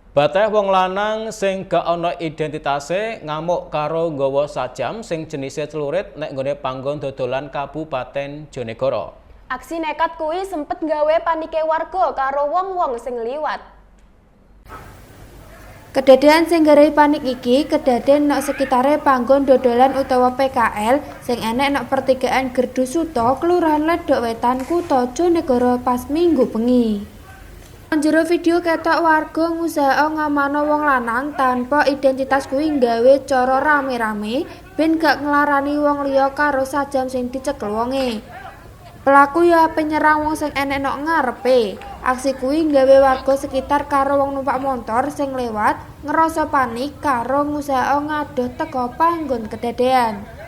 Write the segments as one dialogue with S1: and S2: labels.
S1: Bateh wong lanang sing gak ana identitase ngamuk karo nggawa sajam sing jenise celurit nek nggone panggon dodolan Kabupaten Jonegoro.
S2: Aksi nekat kuwi sempet gawe panike warga karo wong-wong sing liwat.
S3: Kedadean sing garai panik iki kedaden nok sekitare panggon dodolan utawa PKL sing enek nok pertigaan Gerdu Suto, Kelurahan Ledok Wetan, Kutha Jonegoro pas Minggu bengi. Jero video ketok warga ngusahakno ngamano wong lanang tanpa identitas kuwi nggawe cara rame-rame ben gak nglarani wong liya karo sajam sing dicekel wonge. Pelaku ya ape nyerang wong sing enek nok ngarepe. Aksi kuwi nggawe warga sekitar karo wong numpak montor sing lewat ngerasa panik karo ngusahakno ngadoh teko panggon kedadean.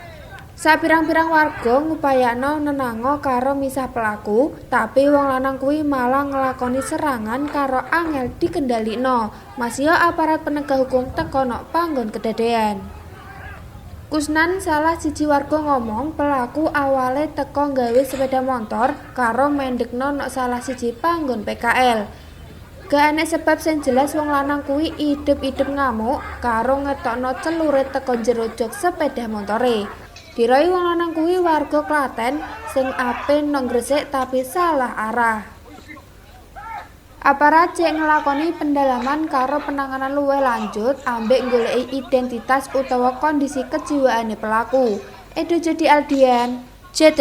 S3: Sapirang-pirang warga ngupayakno nenango karo misah pelaku, tapi wong lanang kuwi malah nglakoni serangan karo angel dikendalikno. Masio aparat penegak hukum teko nok panggon kedadean. Kusnan, salah siji warga, ngomong pelaku awale teko nggawe sepeda motor karo mendekno nok salah siji panggon PKL. Gak enek sebab sing jelas wong lanang kuwi idep-idep ngamuk karo ngetokno celurit teko jero jok sepeda montore. Diroi wong lanang kuwi warga Klaten sing ape nang Gresik tapi salah arah. Aparat cek ngelakoni pendalaman karo penanganan luwih lanjut ambek nggoleki identitas utawa kondisi kejiwaane pelaku. Edo Jodi Aldian, JTV.